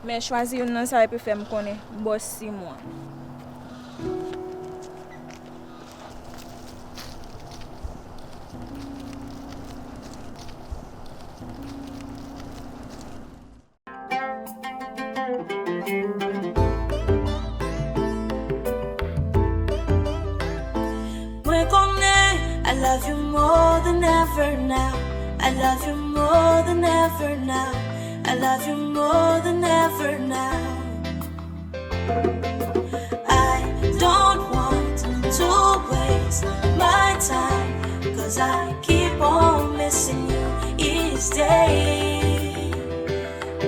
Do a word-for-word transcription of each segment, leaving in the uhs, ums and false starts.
Men chwazi youn nan sa epi fè m konnen. Bòs Simon. Mwen konnen I love you more than ever now. I love you more than ever now. I love you more than ever now. I don't want to waste my time, 'cause I keep on missing you each day.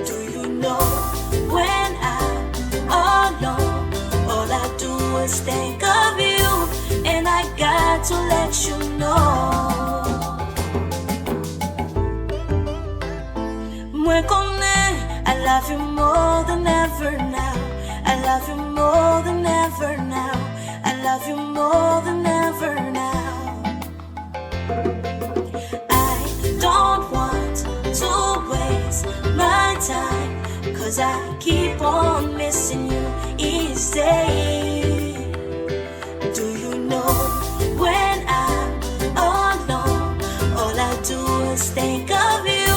Do you know when I'm alone, all I do is think of you, and I got to let you know. Mwen konnen I love you more than ever now. I love you more than ever now. I love you more than ever now. I don't want to waste my time, 'cause I keep on missing you each day. Do you know when I'm alone, all I do is think of you,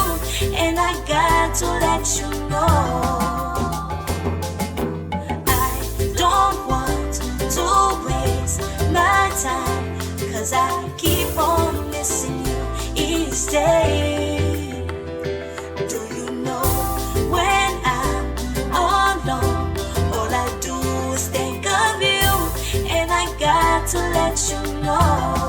and I got to let you know. I don't want to waste my time, 'cause I keep on missing you each day. Do you know when I'm alone, all I do is think of you, and I got to let you know.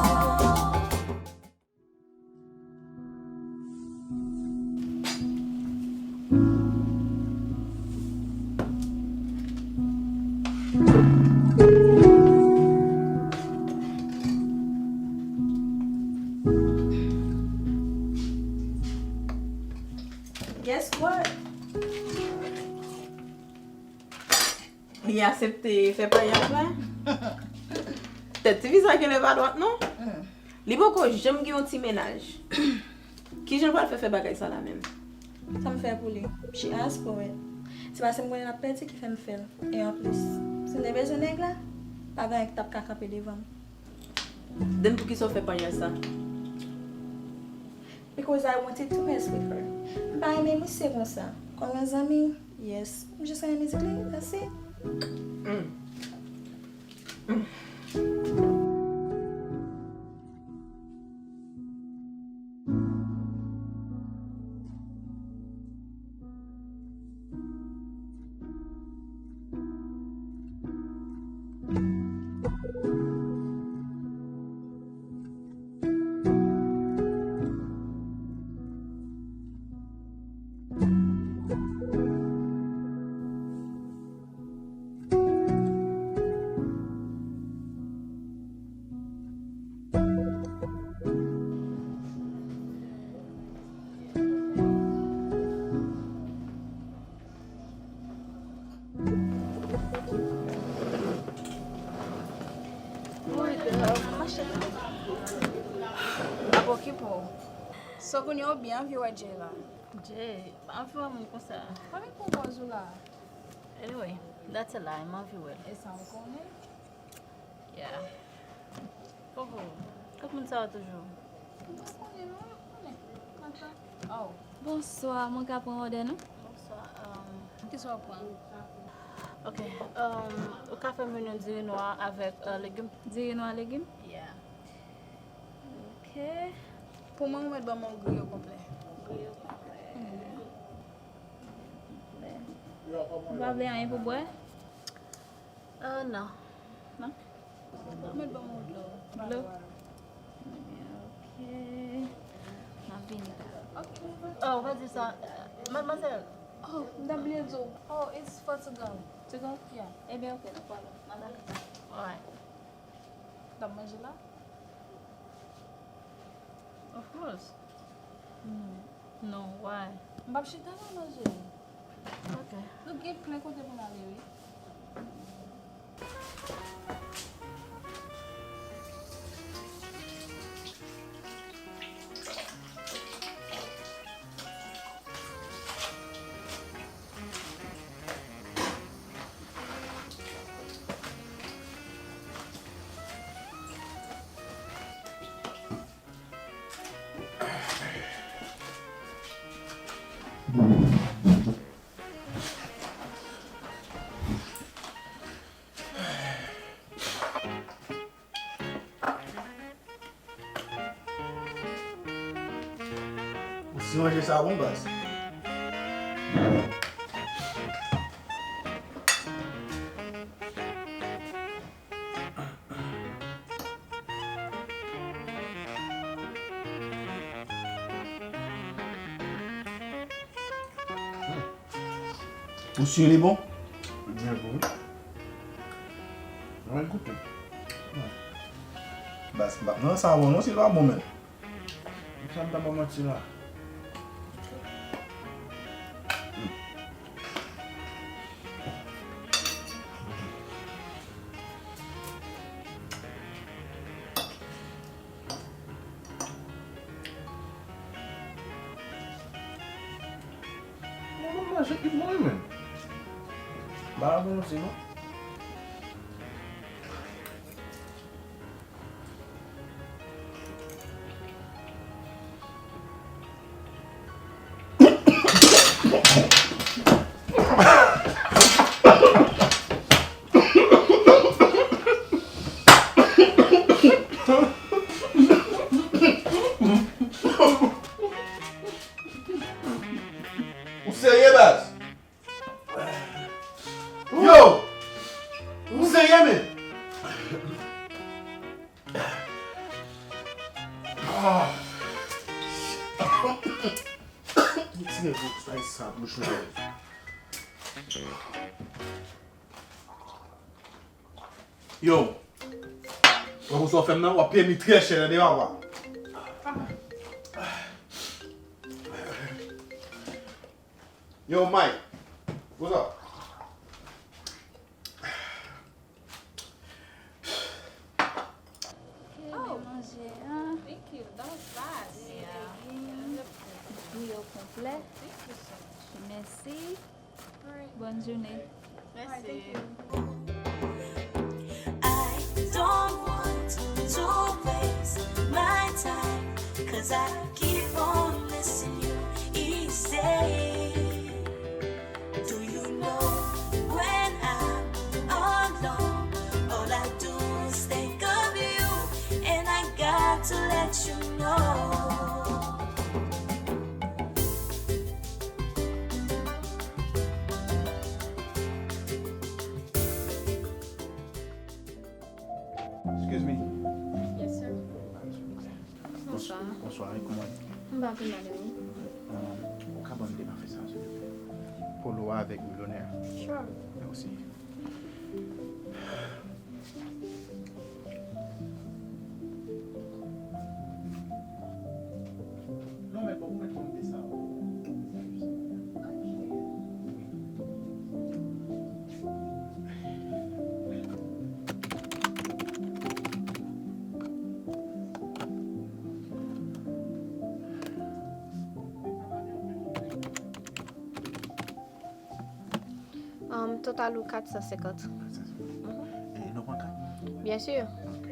Guess what? Li aksepte fè paryaj la? Tèt ti fi sa gen lè pa dwat non. Li poko janm gen yon ti mennaj. Kijan l pral fè fè bagay sa la menm? Sa m fè pou li? She asked for it. Se paske m konnen l ap pèdi ki fè m fè l. E anplis, si m te bezwen nèg la, pa gen anyen ki t ap ka kanpe devan m. Den poukisa w fè paryaj sa? Because I wanted to mess with her. M pa renmen misye konsa. Kòm yon zanmi, yes. M jis renmen mizik li, that's it. Ap okipe w. So kounye a w byen anvi wè Jay la? Jay, m pa anvi wè moun konsa. Pa met pran pòz ou la. Anyway, that's a lie, m anvi wè l. E sa w konnen? Yeah. Koko, kot moun sa yo toujou? M pa konnen non, m pa konnen. Atann. Oh. Bonswa, mwen ka pran òdè nou? Bonswa, um, kisa w ap pran? Ok, um, ou ka fè m vin yon diri nwa avèk, uh, legim? Diri nwa legim? Yeah. Ok. Pou mwen, ou mèt ban mwen yon griyo konplè. Griyo konplè. Konplè. Ou pa vle anyen pou bwè? Euh, non. Non? Ou mèt ban mwen dlo. Dlo? Ok. M ap vini. Ok. Oh, ou pa di sa. Madmwazèl. Oh, m t ap bliye di w. Oh, it's for to go. To go? Yeah. Ebyen, ok, no problem. M ap vini. Alright. W ap manje la? Of course. No. No, why? M p ap chita la manje. Ok. Nou gen plen kote pou n ale, wi. Manje sa bon baz. Ou si li bon? Li byen bon wi. Mwen goute. Baz, m pa nan sa bon non, si l pa bon menm. Sa m ta ba manti la. Mwen manje ki bon wi menm. Ba bon manti non. Ou serye baz? Yo! Ou serye men? Ah. Tire bout sa, sa bouch mwen. Yo, wè pou sa w fè m nan, w ap peye mi trè chè, tande papa. Yo, Mike, what's up? Ke manje an? Thank you. That was fast. Yeah. Bouyon konplè. Thank you so much. Mèsi. All right. Bonne journée. Merci. I don't want to waste my time, 'cause I keep on missing you each day. Do you know when I'm alone, all I do is think of you, and I got to let you know. Excuse me. Yes, sir. Bonswa. Bonswa, e kòman w ye? M pa pi mal, e ou? Um, ou ka ban m de kafe sa, silvouplè? Polo a avèk milonè a. Sure. Mèsi. Non, men fòk ou mèt ban m de sa. Um, total ou kat san senkant. Kat san senkant. Mhm. E nou pran kat? Byen si. Ok.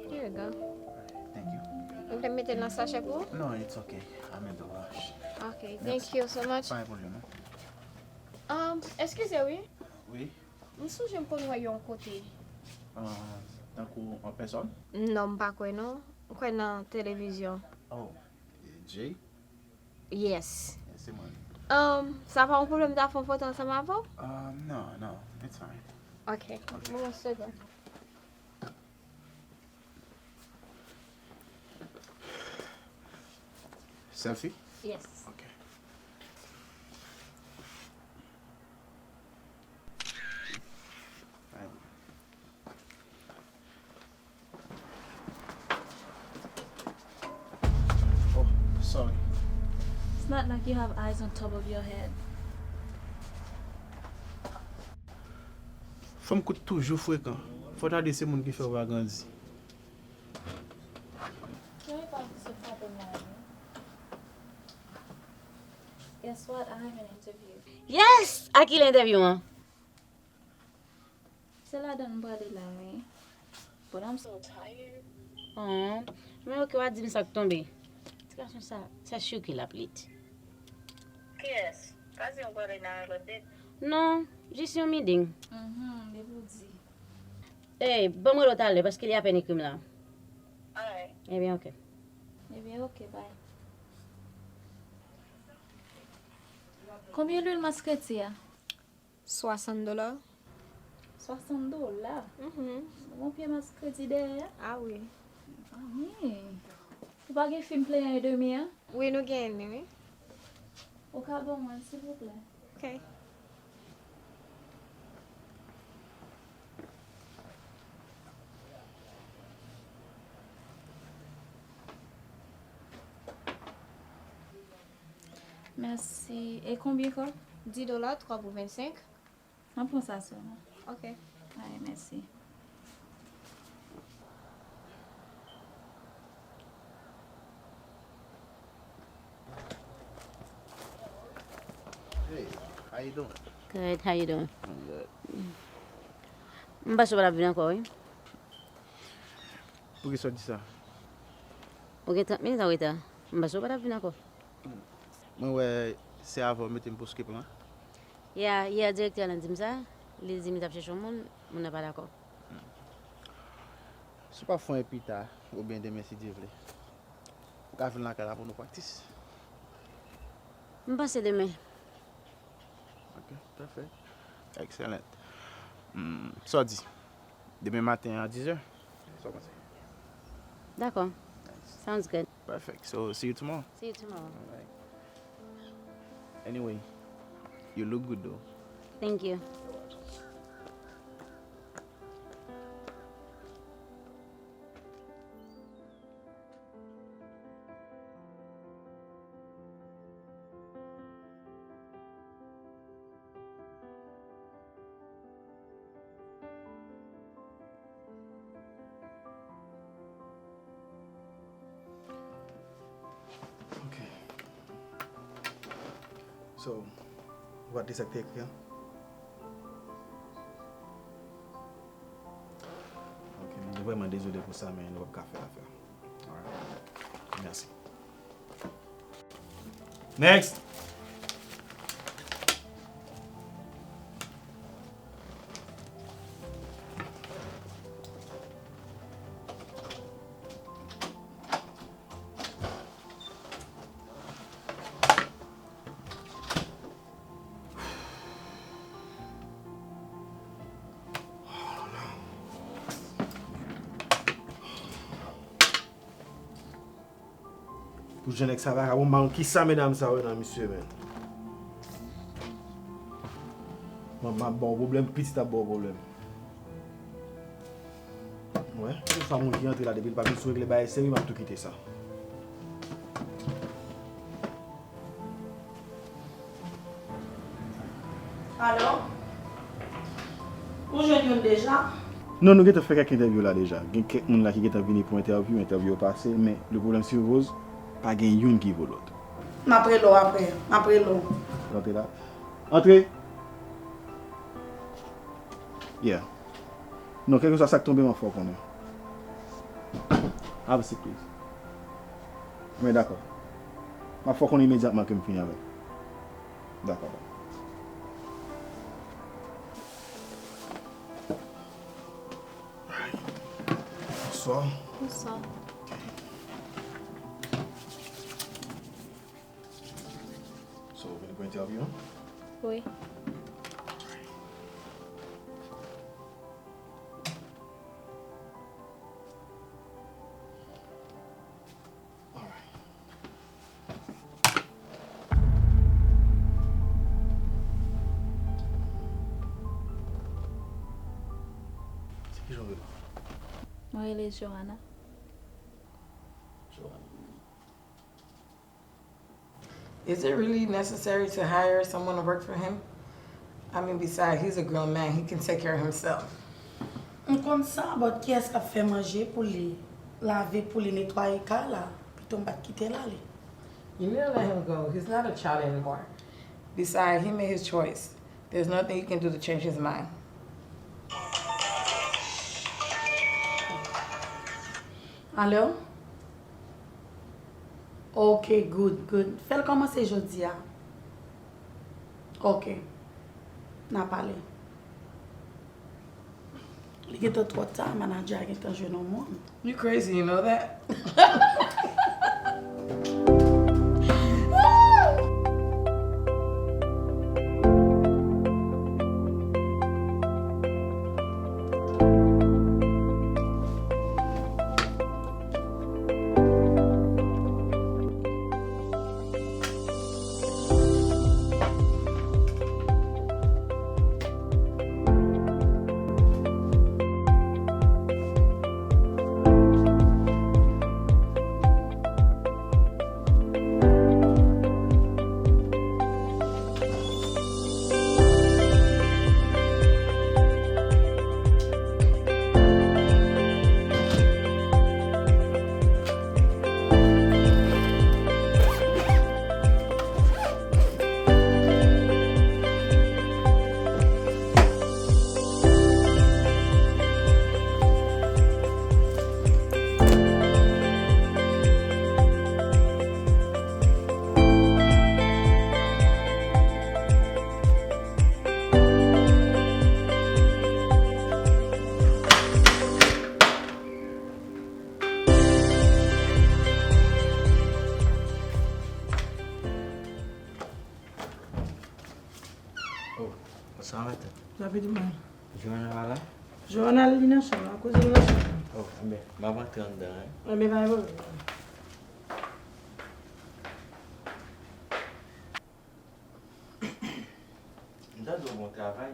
Here you go. Thank you. Ou vle mete l nan sachè pou ou? No, it's okay. I'm in the rush. Ok, thank you so much. Pa gen pwoblèm, non. Um, eskize wi. Wi. M sonje m konn wè yon kote. Ah, tankou an pèsòn? Non, m pa kwè non. M kwè nan televizyon. Oh, Jay? Yes. Yes, se mwen. Um, sa pa yon pwoblèm ta fè yon foto ansanm avè w? Ah, non, non, it's fine. Ok. Ok. Bon, yon segonn. Selfie? Yes. Ok. Alright. Oh, sorry. It's not like you have eyes on top of your head. Fanm kout toujou frekan. Fò ta di se moun ki fè w pa grandi. Guess what? I have an interview. Yes! A ki l entèvyou an? Se ladan m prale la, wi. But I'm so tired. Oh, men ok, w a di m sa k tonbe. Ti gason sa, sa choke l ap lit. Yes. Pa di yon pale nan yon lòt date. Non, jis yon meeting. Mhm, depi w di. Ey, ban m rele w talè, paske li apèn ekri m la. Alright. Ebyen, oke. Ebyen, oke, bye. Konbyen lwil mas kredi a? Swasant dola. Swasant dola? Mhm. Bon pye mas kredi dèyè a? Ah wi. Ah wi. Ou pa gen fim plenyen edemi an? Wi, nou gen li, wi. Ou ka ban mwen l, silvouplè? Ok. Mèsi. E konbyen kòb? Dis dola, twa pou vennsenk. An pran sa sèlman. Ok. Ay, mèsi. Hey, how you doing? Good, how you doing? I'm good. M panse w pa t ap vin ankò, wi. Poukisa w di sa? Ou gen trant minit an reta. M panse w pa t ap vin ankò. Mwen wè se avè w mete m pou Skip lan. Ya, yè direktè lan di m sa, li di m li t ap chèche yon moun, moun nan pa dakò. Si w pa fè anyen pita, oubyen demen si Dye vle, ou ka vin lakay la pou nou praktis. M panse demen. Ok, pèfè. Excellent. Hmm, sa w di? Demen maten a dizè? Sa w panse? Dakò. Nice. Sounds good. Perfect. So, see you tomorrow. See you tomorrow. All right. Anyway, you look good though. Thank you. Ok. So, ou pa t li sa k te ekri an? Ok, m vrèman dezole pou sa, men nou p ap ka fè afè. Alright. Mèsi. Next. Pou jan nèg sa vagabon, m pa konn kisa medam sa yo nan misye, men. Manman ap ba w pwoblèm, pitit ap ba w pwoblèm. Wè, tout sa moun ki antre la, depi l pa vin sou regle bagay serye, m ap tou kite sa. Alò? Ou jwenn youn deja? Non, nou gentan fè kèk entèvyou la deja. Gen kèk moun la ki gentan vini pou entèvyou, entèvyou yo pase, men le problème se pose, pa gen youn ki vo lòt. M ap rele w apre, m ap rele w. Rantre la. Antre! Yeah. Non, kèlkeswa sa k tonbe, m ap fè w konnen. Have a seat, please. Men dakò. M ap fè w konnen imedyatman ke m fini avè l. Dakò. Bonswa. Bonswa. So, ou vin pou entèvyou an? Wi. Alright. Se ki jan w rele? Mwen rele Johanna. Johanna. Is it really necessary to hire someone to work for him? I mean, besides, he's a grown man, he can take care of himself. M konn sa, but kiyès k ap fè manje pou li, lave pou li, netwaye kay la? Pito m pa t kite l ale. You need to let him go. He's not a child anymore. Besides, he made his choice. There's nothing you can do to change his mind. Alo? Ok, good, good. Fè l kòmanse jodi a. Ok. N a pale. Li gentan twò ta, manadjè a gentan jwenn yon moun. You crazy, you know that? Oh, sa maten. Rapidman. Joana pa la? Joana li nan chanm, la koze nan chanm. Oh, enben, m ap antre anndan, en. Enben, pa gen pwoblèm. M ta di w bon travay.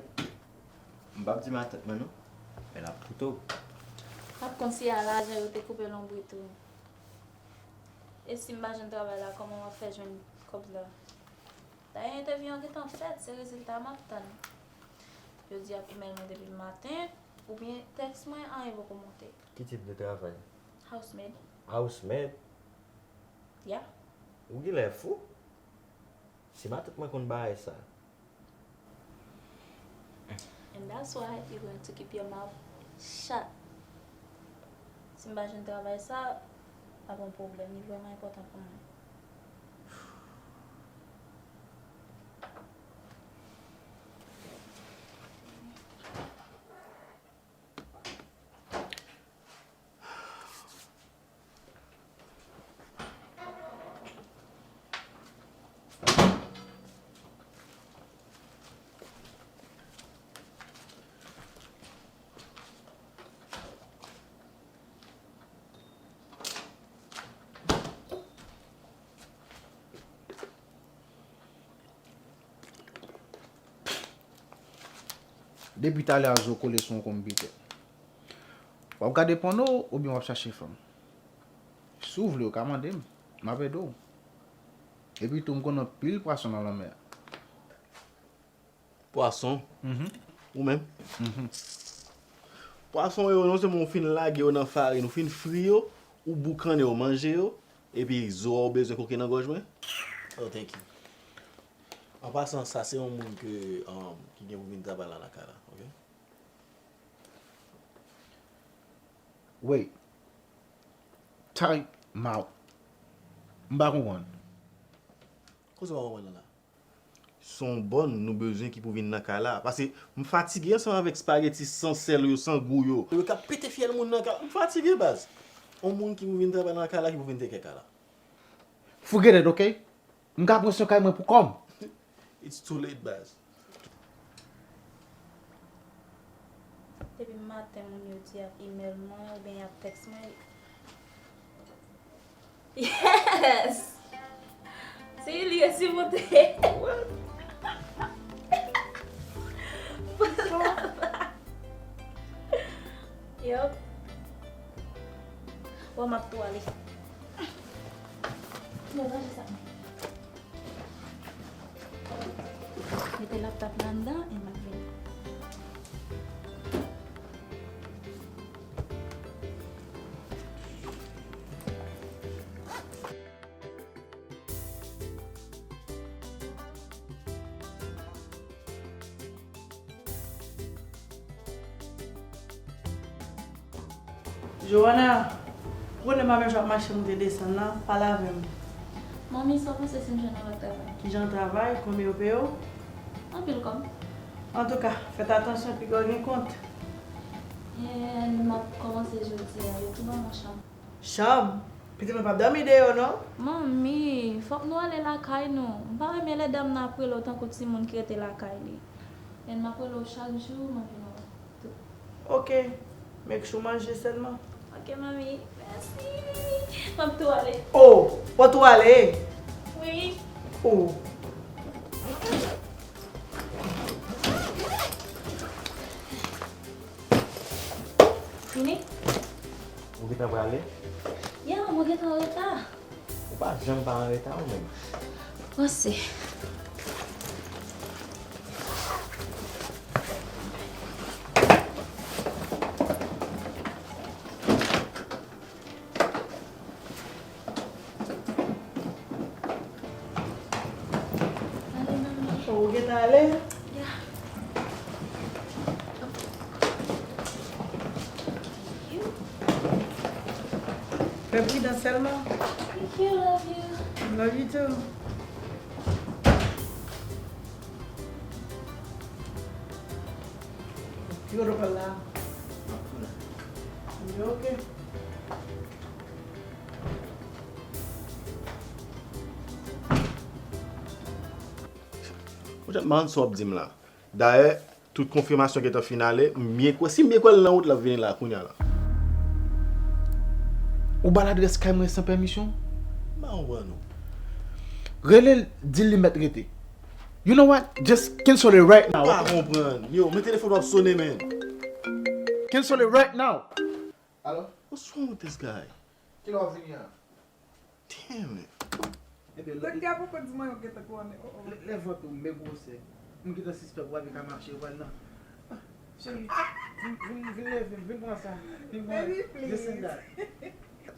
M p ap di matant mwen non, men l ap koute w. M ap konn si a lajan yo te koupe lonbrit ou. E si m pa jwenn travay la, kòman w ap fè jwenn kòb la? Dayè, entèvyou an gentan fèt, se rezilta a m ap tann. Yo di y ap imèl mwen depi maten, oubyen tèks mwen, anyen poko monte. Ki tip de travay? Housemaid. Housemaid? Ya. Ou genlè fou? Si matant mwen konn bagay sa. And that's why you going to keep your mouth shut. Si m pa jwenn travay sa, ap yon pwoblèm. Li vrèman enpòtan pou mwen. Depi talè a zo kole sou yon konpitè. W ap gade pòno oubyen w ap chache fanm? Si w vle, w ka mande m. M ap ede w. Epi tou, m konn anpil pwason nan lanmè a. Pwason? Mhm. Ou menm? Mhm. Pwason yo, non sèlman ou fin lage yo nan farin, ou fin fri yo, ou boukannen yo, manje yo, epi zo a ou bezwen koke nan gòj mwen? Oh, thank you. An pasan, sa se yon moun ke, um, ki gen pou vin travay la lakay la, ok? Wait. Time out. M pa konprann. Kosa w pa konprann nan la? Se yon bòn nou bezwen ki pou vin nan kay la. Paske m fatige ansanm avèk spaghetti san sèl yo, san gou yo. Yo k ap pete fyèl moun nan kay la. M fatige, baz. Yon moun ki pou vin travay nan kay la, ki pou vin take care kay la. Forget it, ok? M ka pran swen kay mwen pou kò m. It's too late, baz. Depi maten, moun yo di y ap imèl mwen oubyen y ap tèks mwen. Yes! Si li resi monte. What? Yup. Bon, m ap tou ale. Mwen ranje sa. Mete laptop la anndan e m ap vini. Joana, pwoblèm pa menm jan w ap mache moute desann nan, pale avè m. Manmi, sa w panse si m jwenn yon lòt travay? Kijan travay? Konbyen yo peye w? Anpil kòb. Antouka, fèt atansyon, piga w gen kont. And m ap kòmanse jodi a, yo tou ban mwen chanm. Chanm? Pitit mwen p ap dòmi deyò, non. Manmi, fòk nou ale lakay nou. M pa renmen lè dam nan ap rele w tankou timoun ki rete lakay li. And m ap rele w chak jou, m ap vin wè w. Ok. Make sure w manje sèlman. Ok, manmi. Mèsi. M ap tou ale. Oh, w ap tou ale? Wi. Oh. Vini. Ou gentan prale? Ya, mwen gentan an reta. Ou pa janm pa an reta ou menm. Panse. Ale, manmi. Ou gentan ale? Ya. Thank you. Fè pridan sèlman. Thank you, love you. Love you too. Ki kote w pral la? Ok. Ou jan m pa konn sa w ap di m la. Dayè, tout konfimasyon gentan fin ale, m byen kwè, si m byen kwè l nan wout, l ap vini la, kounye a la. Ou ba l adrès kay mwen san pèmisyon? M pa konprann ou. Rele l, di l li mèt rete. You know what? Just cancel it right now. M pa konprann. Yo, men telefòn w ap sone, man. Cancel it right now. Alo? What's wrong with this guy? Kilè w ap vini a? Damn it. Doktè a poko di mwen yo gentan kouwone. Oh, oh. Lè, lè vant ou men gwosè. M gentan sispèk ou pa vin ka mache, ou pral nan. Ah, cheri, vin, vin, vin leve m, vin pran sa. Vin pran. Baby, please. This and that.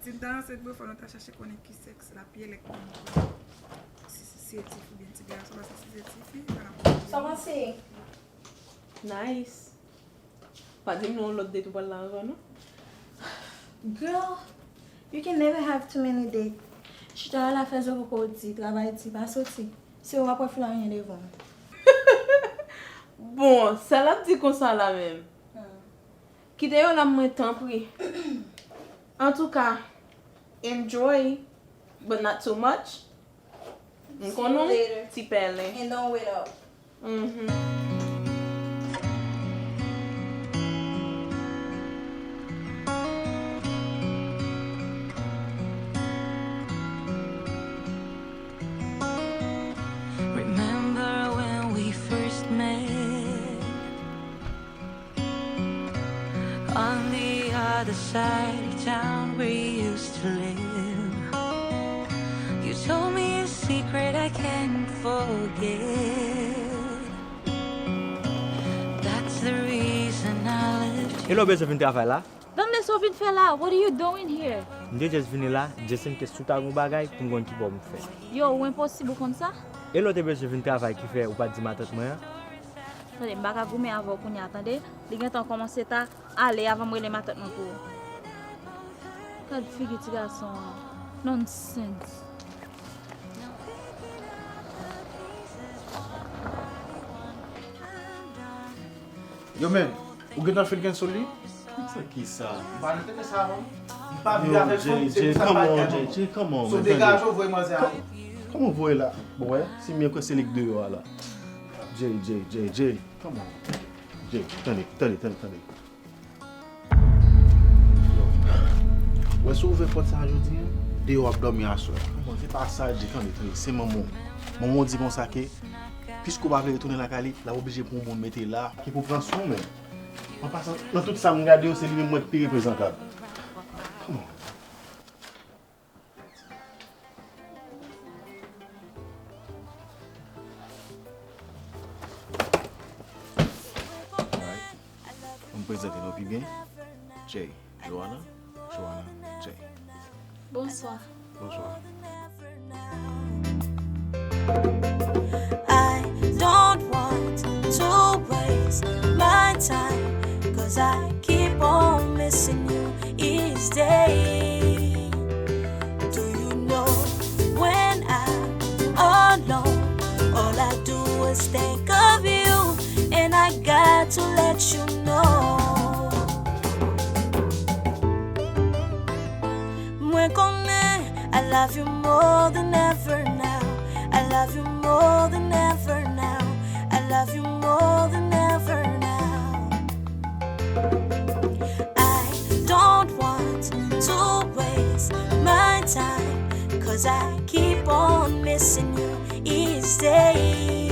Si m ta ansent, bro, fò nou ta chache konnen ki sèks l ap ye lè k konnen si, si, si se ti fi oubyen ti gason, paske si se ti fi, pa nan pwoblèm. Sa w panse? Nice. Pa di m non, lòt date ou pral la ankò non. Girl, you can never have too many dates. Chita la fè zo poko di, travay di, pa soti. Si w ap wè flanyen devan. Bon, sa l ap di konsa la menm. Ah. Kite yo la mwen tanpri. Antouka, enjoy, but not too much. M konnen w ti pèlen. And don't wait up. Mhm. Remember when we first met? On the other side of town we used to live. You told me a secret I can't forget. That's the reason I left you. Hello, bezwen vin travay la? Tande sa w vin fè la, what are you doing here? M te just vini la, just in case si w ta gen yon bagay pou m konn ki bò m fè. Yo, ou enposib, ou konn sa? E lè w te bezwen vin travay ki fè ou pa t di matant mwen an? Tande, m pa ka goumen avè w kounye a, tande? Li gentan kòmanse ta, ale avan m rele matant mwen pou ou. Gad figi ti gason an. Nonsense. Yo, men, ou gentan fè l gen sou li? Sa ki sa? M pa nan tete sa, non. M pa viv avèk fanm, se pou sa m pa di anyen. Jay, Jay, come on, Jay, come on, man, tande. So degaje w voye manzè ale. Kòman w voye la? Bon, wè, si m byen kwè se li k deyò a la. Jay, Jay, Jay, Jay, come on. Jay, tande, tande, tande, tande. Wè, si w ouvè pòt sa a jodi a, deyò w ap dòmi aswè. Bon, se pa sa, Jay, tande, tande, se manman w. Manman w di konsa ke, piske w pa vle retounen lakay li, l ap oblije pran yon moun mete la, ki pou pran swen w menm. An pasan, nan tout sa m gade yo, se li menm mwen k pi reprezantab. Come on. Alright. Ann prezante nou pi byen. Jay, Joanna, Joanna, Jay. Bonswa. Bonswa. I don't want to waste my time, 'cause I keep on missing you each day. Do you know when I'm alone, all I do is think of to let you know. Mwen konnen I love you more than ever now. I love you more than ever now. I love you more than ever now. I don't want to waste my time, 'cause I keep on missing you each day.